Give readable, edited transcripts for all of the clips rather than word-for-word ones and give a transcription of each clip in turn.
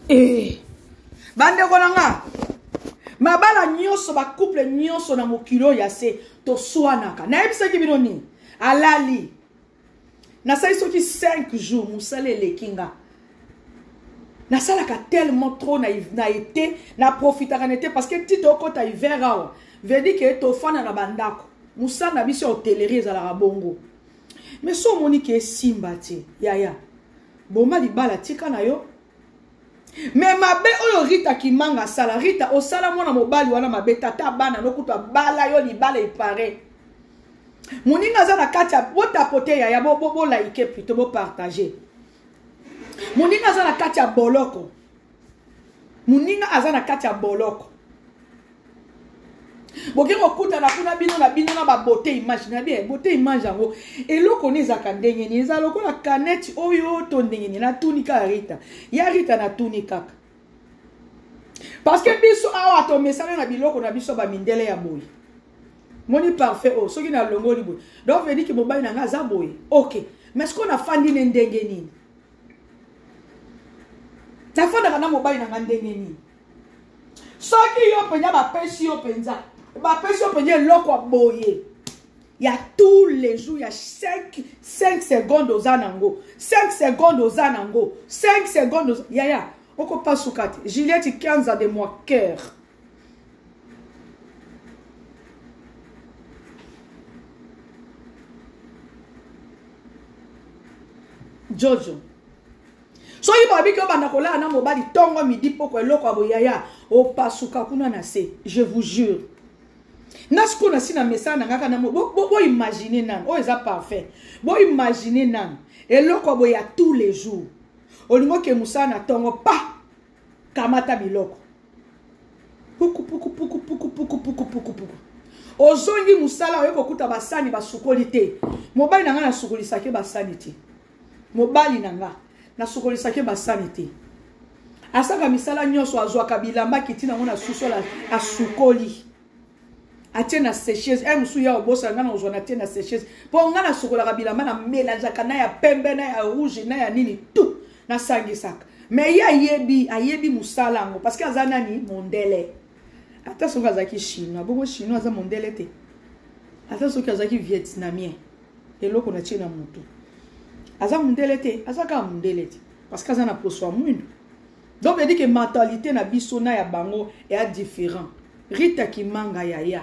Eh. Bandeko na nga, mabala nyonso, bacouple nyonso na mokili oyo ya se toswanaka. Nayebisaki bino nini? Alali. Nasali soki 5 jours, mosala eleki nga. Nasalaka tellement trop na, na été, na profitaka na été parce que ti tokota hiver awa, veut dire que tofanda na bandako. Mosala na biso ya hotellerie ezalaka bongo. Mais so omoni ke esimba te, yaya. Boma libala tika na yo. Me mabe oyo Rita Kimanga asala, Rita osala mwana mobali wana mabe, tata bana no kutu abala yo libala epare. Moninga aza na kati ya botapote yaya, bo bo, bo like plutôt bo partager. Moninga aza na kati ya boloko. Moninga aza na kati ya boloko. Boke kokutana kuna bino na bino na ba beauté image na bien beauté image yango eloko nini ezalaka ndenge nini eza lokola canette oyo to ndenge nini natuni kaka Rita ya Rita natuni kaka parce que biso awa tomesana na biloko na biso ba mindele ya boye moni parfait oyo soki nalongoli boye donc veut dire que mobali na nga aza boye ok mais sikoyo nafandi ne ndenge nini nafandaka na mobali na nga ndenge nini soki yo mpenza bapesi yo mpenza bapesi yo mpenza eloko ya boye ya tous les jours ya 5 secondes oza nango 5 secondes oza nango 5 secondes yaya okopasuka te. Juliette Kianza de moi cœur. Jojo soki babiki obanda kolala na mobali ntongo midi poko eloko ya boyaya opasuka kuna na se, je vous jure. Nga sikoyo nasi na mesana na ngaka na boimagine bo, bo nanu oyo eza parfait, boimagine nanu eloko ya boye ya tous les jours olingi oke mosala na ntongo pa kamata biloko puku puku puku puku puku puku puku puku ozongi mosala oye kokuta basani basukoli te. Mobali na nga nasukolisaki basani te, mobali na nga nasukolisaki basani te, asaka misala nyonso, azwaka bilamba kiti nango na susola asukoli atie na sécheuse. Eh, mosusu ya obosana nga na ozwa na tie na sécheuse mpo nga nasukolaka bilamba na melangeaka na ya pembe na ya rouge na ya nini tout nasangisaka. Mais ye ayebi, ayebi mosala yango parce que aza nani mondele. Ata soki azalaki chinois, bongo chinois aza mondele te. Ata soki azalaki vietnamien, eloko na tie na motu aza mondele te, aza kaka mondele te parce que aza na poso ya mwindu. Donc veut dire que mentalité na biso na ya bango eya différent. Rita Kimanga yaya,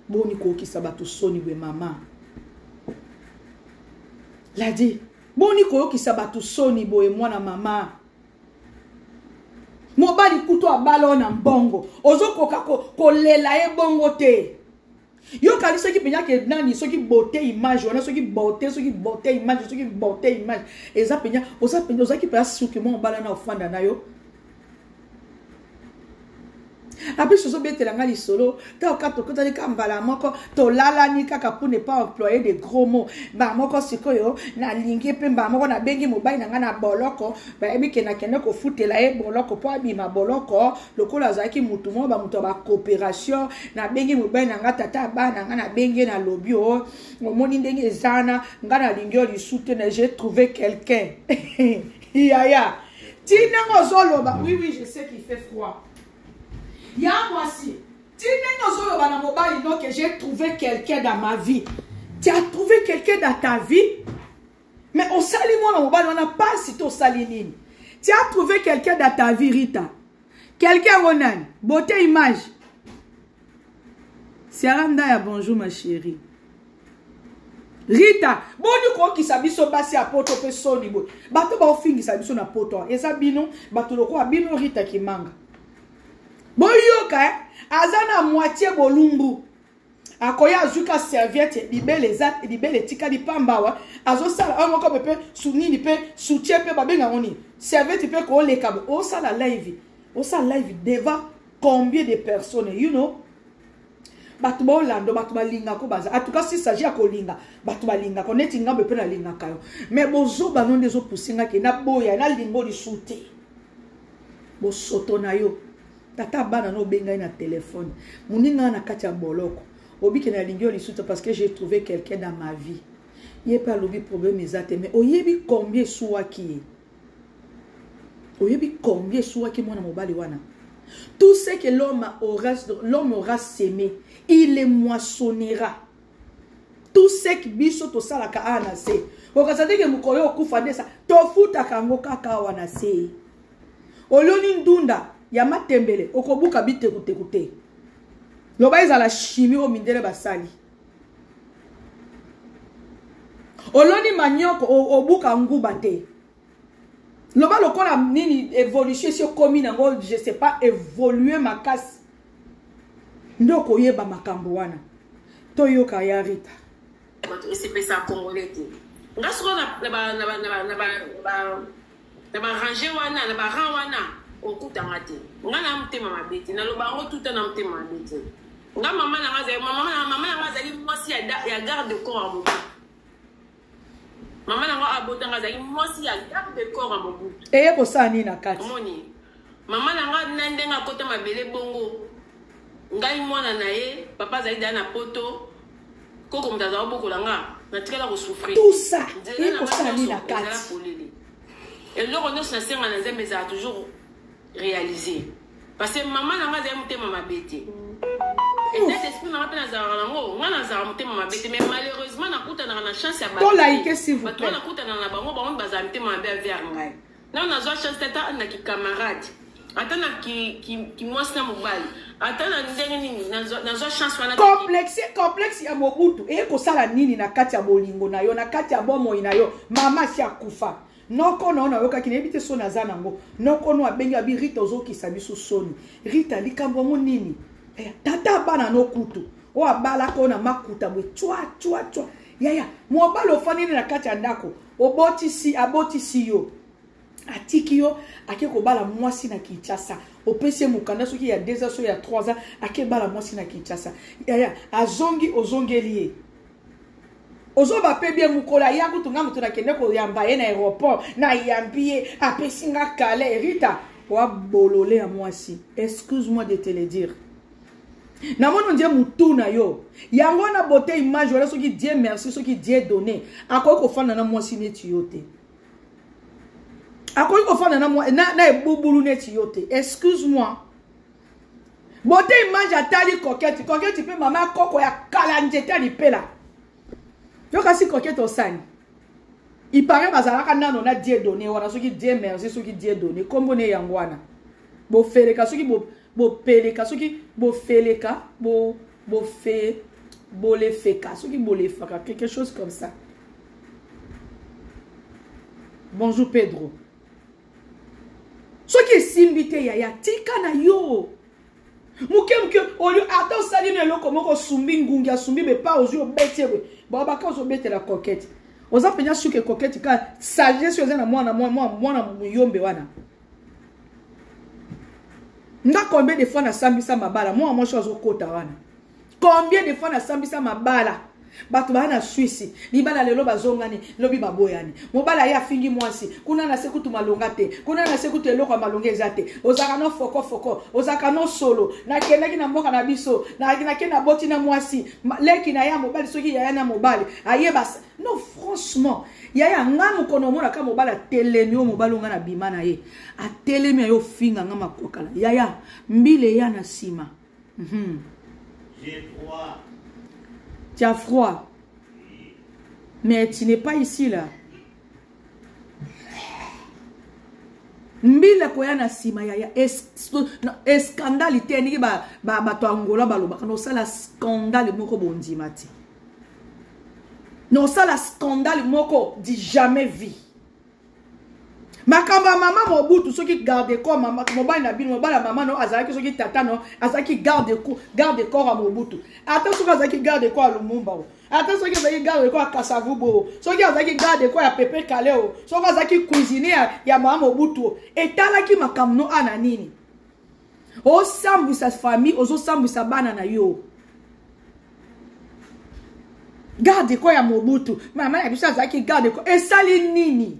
boni kokisa bato soni bwe mama ladi, boni koyokisa bato soni boye mwana mama. Mobali kutu abala na mbongo, ozokoka kolela ye bongo te. Yo kali soki mpenza ke nani, soki beauté image wana, soki beauté, soki beauté image, soki beauté image eza mpenza, oza mpenza, ozalaki mpenza suki mwa mobala na ofanda na yo. Abiso ozobetela nga lisolo ntango kaka tokutani kaka mbala moko tolalani kaka pour ne pas employer de gros mots. Mbala moko sikoyo nalingi mpe mbala moko nabengi mobali na nga na boloko, bayebi ke nakende kofutela ye boloko mpo abima boloko lokola azalaki mutu moko bamoto ya bacoopération. Nabengi mobali na nga, tata ya bana na nga, nabengi ye nalobi o omoni ndenge eza wana, nga nalingi yo lisu te na j'ai trouvé quelqu'un. Yaya ti ndenge ozoloba, oui oui, je sais qu'il fait froid ya mwasi, ti ndenge ozoloba na mobali no que j'ai trouvé quelqu'un dans ma vie. Tu as trouvé quelqu'un dans ta vie, mais osali mwana mobali wana pasi to osali nini? Tu as trouvé quelqu'un dans ta vie, Rita. Quelqu'un yango nani? Beauté image. Siara Ndaya, bonjour ma chérie. Rita, boni kokisa biso basi ya poto pe soni boye. Bato baofingisa biso na poto eza bino, bato lokola bino Rita Kimanga. Boyoka eh, aza na moitié bolumbu. Akoya azwika serviette libele eza libele etikali pamba awa, azosala oyo moko mpe su nini mpe soutien mpe babenga yango nini serviette mpe koleka bo osala live, osala live devant combien de personnes, you know? Bato baolanda, bato balingako baza. En tout cas, si s'agit ya kolinga, bato balingako neti ngambo mpe nalingaka yo, mais bozoba no nde ezopuse nga ke naboya nalingo lisu te. Bosoto na yo tata bana no obengai na telefone moninga na kati ya boloko obike nalingi yo lisusu te parce que j'ai trouvé quelqu'un dans ma vie. Ye mpe alobi problème eza te, mais oyebi combien esuwaki ye. Oyebi combien esuwaki mwana mobali wana? Tout ce que l'homme aura, l'homme aura semé, il le moissonnera. Tout ce que biso tosalaka awa na se, okasa ndenge mokolo okufa nde sa tofutaka yango kaka awa na se. Oloni ndunda ya matembele, okobuka bitekuteku te. Loba ezala chimie oyo mindele basali. Oloni manioko, obuka nguba te. Loba lokola nini évolution esi okomi nango, je sais pas, évoluer makasi nde okoyeba makambo wana. Toyoka ya Rita. Bato esepesa congolais te. Nga soko na ba ranger wana, na ba rang wana, okutanga te. Nga na motema mabe te. Naloba yango tuta na motema mabe te. Nga mama na nga azali, mama na, mama na nga azali mwasi ya garde corps ya Mobutu. Mama na nga abotanga azali mwasi ya garde corps ya Mobutu. Eye kosala nini na kati? Omoni? Mama na nga na ndenge akota mabele bongo. Ngai mwana na ye, papa azali deja na poto. Koko moto azala bokola nga, natikala ko souffrir. Tout ça, Nzela eye na nga kosala nini na nyonso ezala kati? polele. Eloko nyonso nasenga na Nzambe ezala toujours réalisé. Parce que mama na nga azali motema mabe te. État d'esprit na nga mpe nazalaka nango, nga nazalaka motema mabe te, mais malheureusement nakutanaka na chance ya bato To te. like, s'il vous Bato plaît. wana nakutanaka na bango, bango bazala motema mabe envers ngai. Nano nazwa chance te, ata na ki camarade, ata na ki mwasi na mobali, ata na ndenge nini, nazwa chance wana te. Complexe, complexe ya Mobutu eye kosala nini na kati ya bolingo na yo, na kati ya bomoi na yo? Mama si akufa. Noko na yo nayokaki, nayebi te soni aza nango. Noko no abengi abi Rita, ozokisa biso soni. Rita, likambo yango nini? Tata bana no kutu. Oyo abalaka oyo na makuta boye, twa, twa, twa. Yaya, mobali ofandi nde na kati ya ndako, obotisi, abotisi yo. Atiki yo, ake kobala mwasi na Kinshasa. Opesi ye mokanda soki ya 2 ans, soki ya 3 ans, ake bala mwasi na Kinshasa. Yaya, azongi, ozongeli ye. Ozoba pe bien mokolo aya kutu nga moto nakende koyamba ye na aéroport, nayambi ye, apesi nga kale. Rita, oa bolole ya mwasi. Excuse-moi de te le dire. Namoni ondie mutu na yo. Yango na beauté image wana soki Dieu merci, soki Dieu donné, akoki kofanda na mwasi neti yo te. Akoki kofanda na mwa, na, na ebubulu neti yo te. Excuse-moi. Beauté image atali coquette, coquette pe mama koko ya kala nzete ya lipela. Yo kasi coquette osani. Il paraît bazalaka nano na Dieu donné wana soki Dieu merci, soki Dieu donné kombo ne yango wana. Bofeleka soki bo, bopeleka soki bofeleka, bo, bofe, bolefeka soki bolefaka quelque chose comme ça. Bonjour Pedro. Soki esimbi te yaya, tika na yo. Moke moke, olio ata osali na eloko moko, osumbi ngungi, asumbi be pa ozwi obeti ye boye. Ba baka ozobetela coquette. Oza mpenza suke coquette ka sagesse oza na mwana, mwana, mwana, mwana muyombe wana. Nga combien de fois nasambisa mabala, mwana mwasi azokota wana. Combien de fois nasambisa mabala? Bato baa na Suisse, libala lelo bazongani, lobi baboyani. Mobala ye afingi mwasi, kuna na se kutu malonga te, kuna na se kutu eloko ya malonga eza te. Ozalaka no foko foko, ozalaka no solo. Nakendaki na mboka na biso, nakende na boti na mwasi, leki na ya mobali soki yaya na mobali, ayeba sa-, non, franchement, yaya nga mokono omonaka mobali atelemi, oyo mobali oyo nga na bima na ye. Atelemi ayo finga nga makwakala. Yaya, mbile ya na nsima. J'ai froid. Tu as froid. Mais tu n'es pas ici là. Mbila koya na sima ya, ya, no, escandale te, ndenge ba, ba, bato ya Angola balobaka, no sala scandale moko bondima te. No sala scandale moko du jamais vu. Makambo ya mama Mobutu soki garde corps mama mobali na bino, mobali ya mama no azalaki soki tata no azalaki garde corps, garde corps ya Mobutu. Ata soki azalaki garde corps ya Lumumba o. Ata soki azalaki garde corps ya Kasavubu o. Soki azalaki garde corps ya Pepe Kale o. Soki azalaki cuisinier ya mama Mobutu o. Etalaki makambo no ana nini? Osambwisa famille, ozosambwisa bana na yo. Garde corps ya Mobutu, mama na biso azalaki garde corps. Esali nini?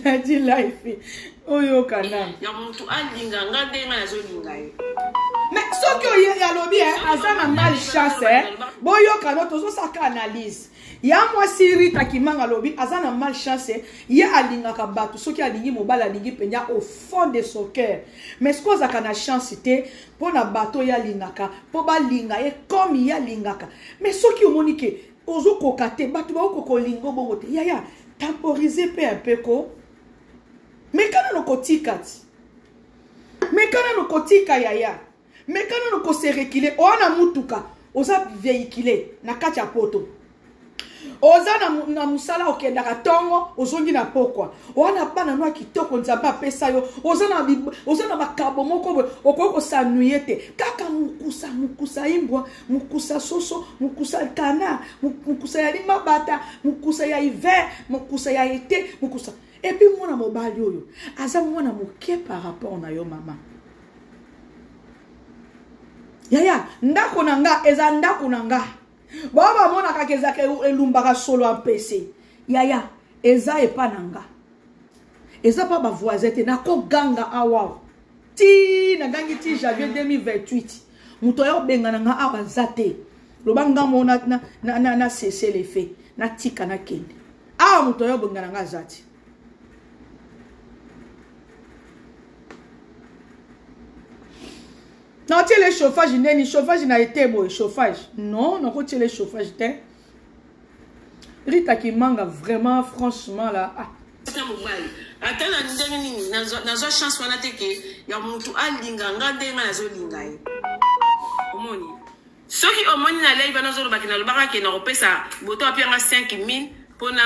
Ladi life oyo kana. Ya mutu alinga nga ndenge nga nazolinga ye. Mais Soki oye alobi aza na malchance, boyoka no tozosaka analyse ya mwasi Rita Kimanga. Alobi aza na malchance, ye alingaka bato, soki alingi mobali, alingi mpenza au fond de son cœur, mais soki ozalaka na chance te mpo na bato oyo alingaka, mpo balinga ye comme ye alingaka. Mais soki omoni ke ozokoka te, bato baokoka olinga obongo te, yaya, temporise mpe un peu ko meka nano kotika ti, meka nano kotika, yaya, meka nano kose reculer. Oa na mutuka, oza véhicule na kati ya Poto, oza na mosala, okendaka ntongo, ozongi na pokwa, oa na bana no ya kitoko Nzambe apesa yo, oza na makabo moko boye, okoki kosanuye te kaka mokusa, mokusa imbwa, mokusa soso, mokusa kana, mokusa ya limabata, mokusa ya hiver, mokusa ya été, mokusa. Et puis mwana mobali oyo aza mwana moke par rapport na yo, mama. Yaya, ndako na nga eza ndako na nga, bao bamonaka ke ezalaka elumbaka solo ya mpese. Yaya, eza epa na nga, eza mpa bavoisin te. Nakoganga awa ti nagangi ti janvier 2028, moto aya kobengana nga awa aza te. Loba nga mo na cesse le fait, natika, nakende awa, moto aya kobengana nga aza te. Naotiele chauffage ndeni, chauffage na ete boye, chauffage non, nakotiele chauffage te. Rita Kimanga, vraiment, franchement là, ah. Ata mobali, ata na ndenge nini, nazwa chance wana te ke ya motu alinga nga ndenge nga nazolinga ye. Omoni, soki omoni na live wana, ozolobaki, nalobaka ke nakopesa boto apianga 5000 mpona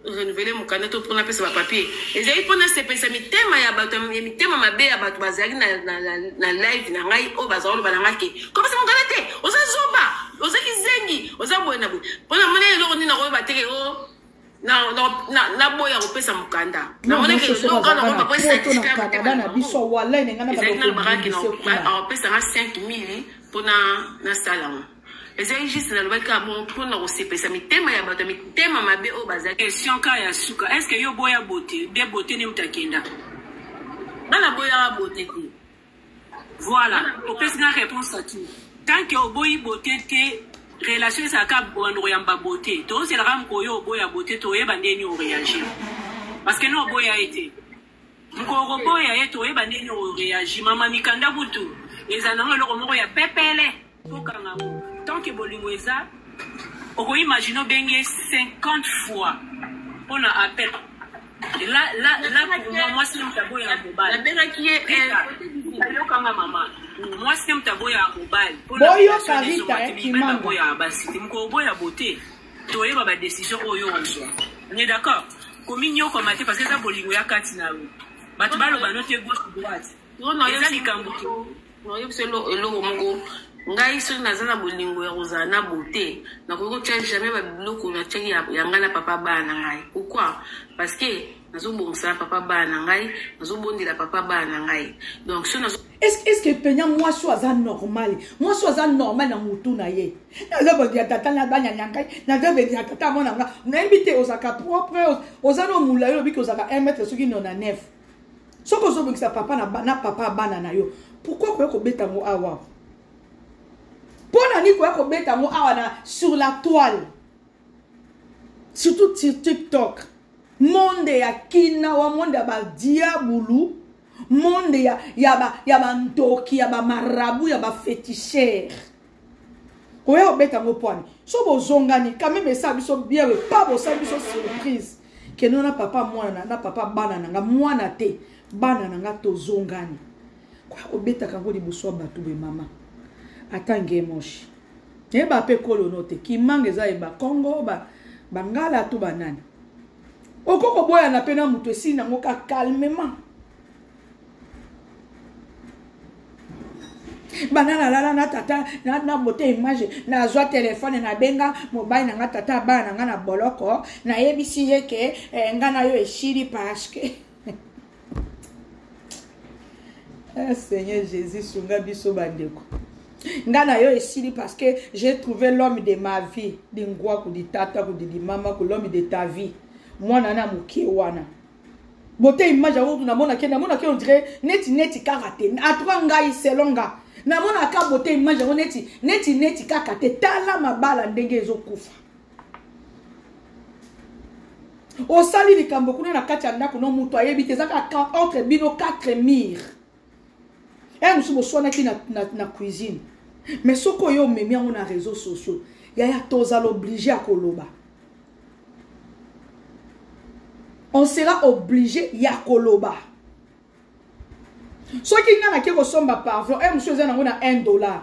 renouveler mokanda to mpona apesa bapapier. Ezali mpona sepelisa mitema ya bato ya mitema mabe, ya bato bazalaki na live na ngai, oyo bazala koloba na ngai ke kopesa mokanda te, oza zoba, oza kizengi, oza boye na boye. Mpona moni eloko nini nakoyeba teke o naboya kopesa mokanda. Namonaki eloko nakoyeba po esatisfaire motema na biso. Wallahi, nenga na ezalaki nalobaka ke akopesanga 5000 mpona nasala yango. Ezali juste nalobaki kaka bongo mpona kosepelisa mitema ya bato ya mitema mabe oyo bazali. Question ka ya suka: est ce que yo boya bote nde bote nde moto akenda? Nga naboyaka bote te. Voilà, opesi nga réponse à tout. Tant que oboyi bote te, relation ezalaka bando koyamba bote. Tozelaka mokolo oboya bote, toyeba ndeni oréagir, parce que no oboya ye te. Mokolo koboya ye, toyeba ndeni oréagir. Mama, mikanda kutu eza nango eloko moko ya pepele, tokanga yango. Tant que bolingo eza, okoimagine obenge 50 fois mpona appel. Là, là, là, pour moi, mwasi nde moto aboyaka mobali. Nabengaki ye. Ayokanga, mama, mwasi nde moto aboyaka mobali. Boyoka Rita Kimanga. Aboyaka basi te. Mokolo oboya bote, toyeba badécision oyo ozwa. On est d'accord? Kominyokoma te, parce que eza bolingo ya kati na yo. Bato baloba no te, gauche, droite, eza likambo te. Nayebi eloko moko: ngai soki naza na bolingo ya kozala na bote, nakoki kotia jamais babiloko natiaki ya ngai na papa bana na ngai. Pourquoi? Parce que nazobongisa na papa bana na ngai, nazobondela papa bana na ngai. Donc so nazo Est ce que penya mwasi oyo aza normal? Mwasi oyo aza normal na motu na ye? Nazobongela tata na bana na ngai, nazobengela tata mwana nga. Nayebi te, ozalaka propre, oza no molai, olobiki ozalaka 1 mètre soki 99. Soki ozobongisa papa na papa bana na yo, pourquoi koya kobeta yango awa? Mpo na nini koya kobeta yango awa na sur la toile, surtout sur TikTok, monde ya kina wa, monde ya badiabulu, monde ya bandoki, ya bamarabu, ya baféticheur? Koya kobeta yango pwani so bozongani quand même, esala biso bien pa bosala biso surprise kende na papa mwana na papa bana na nga, mwana te, bana na nga, tozongani. Koya kobetaka yango liboso ya bato boye, mama, ata nge moshi yeba mpe kolono te. Kimanga eza ye Bakongo, Bangala to banani. Okoki koboyana mpe na moto, esili nango ka calmement. Banda nalala na tata na bote image, nazwa telefone, nabenga mobali na nga, tata bana na nga na boloko, nayebisi ye ke nga na yo esili parce que ah, Seigneur Jésus, sunga biso bandeko. Nga na yo esili parce que j'ai trouvé l'homme de ma vie. Lingwa kudi tata kudi limama ku l'homme de ta vie, mwana na moke wana bote image yango. Namonaki, namonaki, on dirait neti kaka te. En tout cas ngai, selon nga, Namonaka beauté image yango neti neti neti kaka te. Tala mabala ndenge ezokufa. Osali likambo kuna na kati ya ndako no moto ayebi te, eza kaka entre bino 4 murs. Eh mosusu boswanaki na, na, na cuisine. Mais soki oyo omemi yango na réseaux sociaux, yaya tozala obligé ya koloba. On sera obligé ya koloba. Soki nga nake kosomba parfum, eh mosusu eza nango na $1.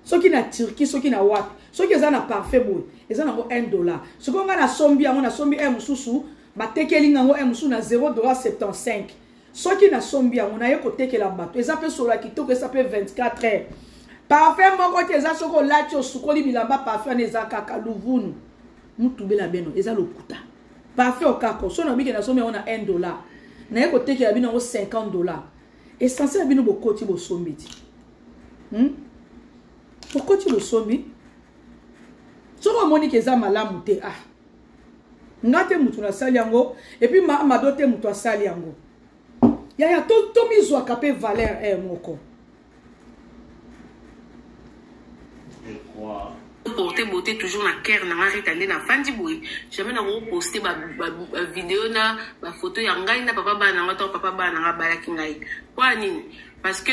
Soki na Turquie, soki na wapi, soki eza na parfum boye, eza nango $1. Soki nga nasombi yango, nasombi eh mosusu, batekeli nga yango eh mosusu na 0.75. Soki nasombi yango, naye kotekela bato, eza pe solo ya kitoko, eza pe 24 heures. Parfum moko te eza soki olati osukoli bilamba, parfum wana eza kaka luvunu. Mutubela beno, eza lokuta. Parfum okako, soki nabike nasombi yango na $1, naye kotekela bino yango $50. Essentiel bino bokoti bosombi ti. Bokoti bosombi. Soki omoni ke eza malamu te, ah. Nga te mutu nasali yango, et puis Mado te mutu asali yango. Yaya, to mizwaka pe valeur moko. Porter beauté toujours na cœur na nga Rita nde na fandi boye jamais na ko poster ba, ba, ba vidéo na ba photo ya ngai na papa bana nga to papa bana nga balaki ngai kwa nini parce que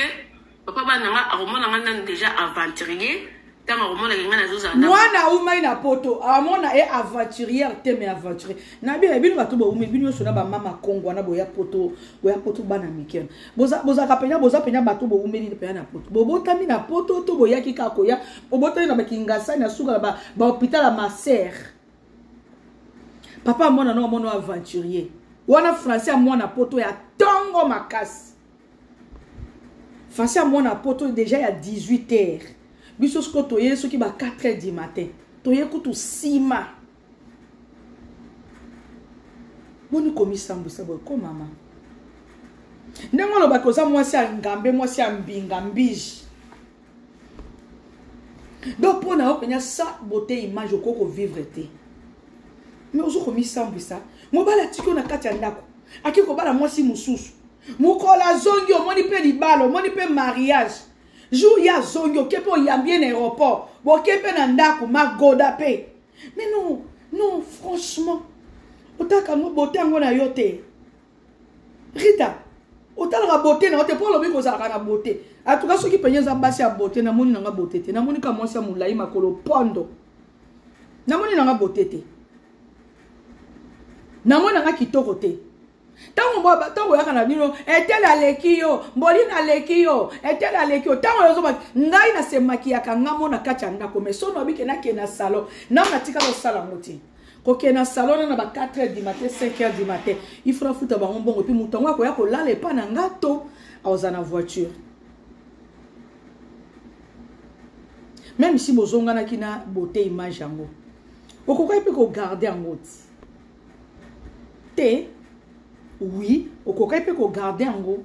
papa bana nga akomona nga nanu déjà aventurier ntango akomonaka ngai nazozala mwana aumai na poto amona e aventurière te mais aventurier na bino bino bato boumi bino nyonso na bamama kongo wana boya poto boya poto bana mike bozalaka mpenza boza mpenza bato boumeli mpenza na poto bobotami na poto to boyaki kaka koya bobotami na bakingasani na suka na bahôpital ya maser papa mwana no amona aventurier wana français ya mwana poto ya ntongo makasi français ya mwana poto déjà ya 18 heures biso siko toye soki ba 4 heures du matin toye kutu nsima boni komisambwisa boye ko mama ndenge olobaki oza mwasi ya ngambe mwasi ya mbinga mbiji donc mpo na yo mpenza sa beauté image okoki kovivre te mais ozo komisambwisa mobali atiki yo na kati ya ndako aki kobala mwasi mosusu mokolo azongi omoni mpe libala omoni mpe mariage jour ye azongi oke mpe oyambi ye na aéroport boke mpe na ndako magoda mpe mais non non franchement otalaka yango beauté yango na yo te Rita otalaka beauté na yo te mpo olobi kozalaka na beauté en tout cas soki mpenza eza basi ya beauté namoni nanga beauté te namoni ka mwasi ya molai makolo pondo namoni nanga beauté te namoni nanga kitoko te ntango oyaka na bino etele aleki yo mbolina aleki yo etele aleki yo ntango ozoba ngai nasemakiyaka nga mo na kati ya ndako mais sono abike nakende na salon nao natika kosala yango te kokende na salon na ba 4 heures du matin 5 heures du matin il faut nafuta bango mbongo epuis moto yango akoya kolala epa na nga to akozala na voiture même si bozonganaki na beauté image yango okokaki mpe kogarde yango ti te oui okokaki mpe kogarde yango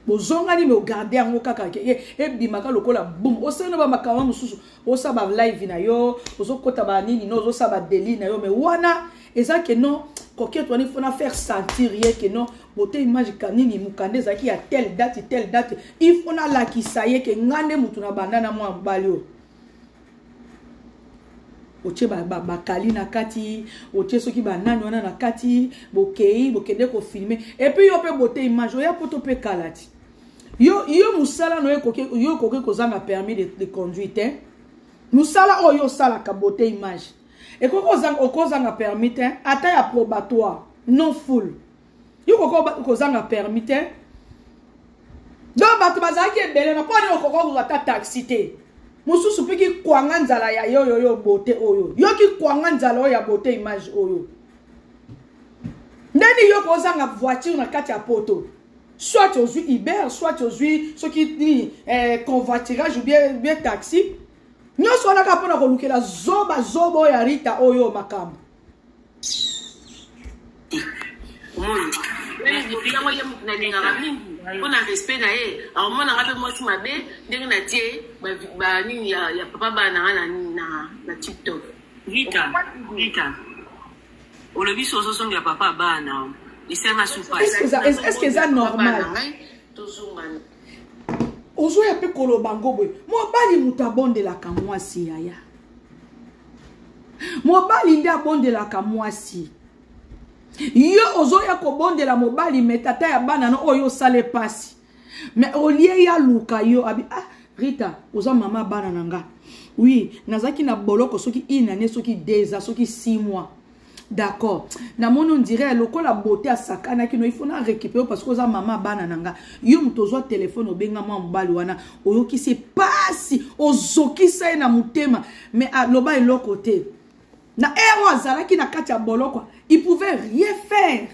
bozongani me ogarde yango kaka ebimaka lokola boum osali na bamakambo mosusu osala ba live na yo ozokota banini no ozosala badeli na yo mais wana eza ke non coquette wana il faut na faire sentir ye ke non beauté image nini mokanda ezalaki ya telle date telle date il faut nalakisa ye ke nga nde motu na banda na mwa mobali oyo otie bakali na kati otie soki banani wana na kati bokei bokende kofilme epuis yo mpe beauté image oya poto mpe kala ti yo yo mosala na yo okoki kozanga permis de conduite hein? Mosala oyo osalaka beauté image ekoki okozanga permis te ata ya probatoire non full yo okoki kozanga permis te donc bato bazalaki ebele na mpo nini okoki kozwa ata taxi te mosusu mpe kikwanga nzala ya yo yo yo beauté oyo yo kikwanga nzala oyo ya beauté image oyo ndeni yo kozanga voiture na kati ya poto soit ozwi Uber soit ozwi soki nini convoiturage ou bien taxi nyonso wana kaka mpona kolukela zoba zoba oyo ya Rita oyo makambo yango ye moto nalingaka mingi mpona respect na ye akomonanga mpe mwasi mabe ndenge natie banini ya papa bana nanga na TikTok. Rita, Rita, olobi so ozozongela papa bana esenga supa. Est-ce que eza normal? Ozoya mpe koloba ngo boye, mobali moto abondelaka mwasi yaya, mobali nde abondelaka mwasi. Yo ozoya kobondela mobali, me tata ya bana no oyo osala epasi, me olie ya luka yo abi ah Rita, oza mama bana na nga. Oui, nazalaki na boloko soki une année, soki 2 ans, soki 6 mois, d'accord. Namoni on dirait lokola beauté asakanaki no, il faut na récupérer parce que oza mama bana na nga. Yo moto ozwa telefone, obenga mwa mobali wana, oyokisi pasi, ozokisa ye na motema, mais aloba eloko te. Na ere oyo azalaki na kati ya boloko, il pouvait rien faire.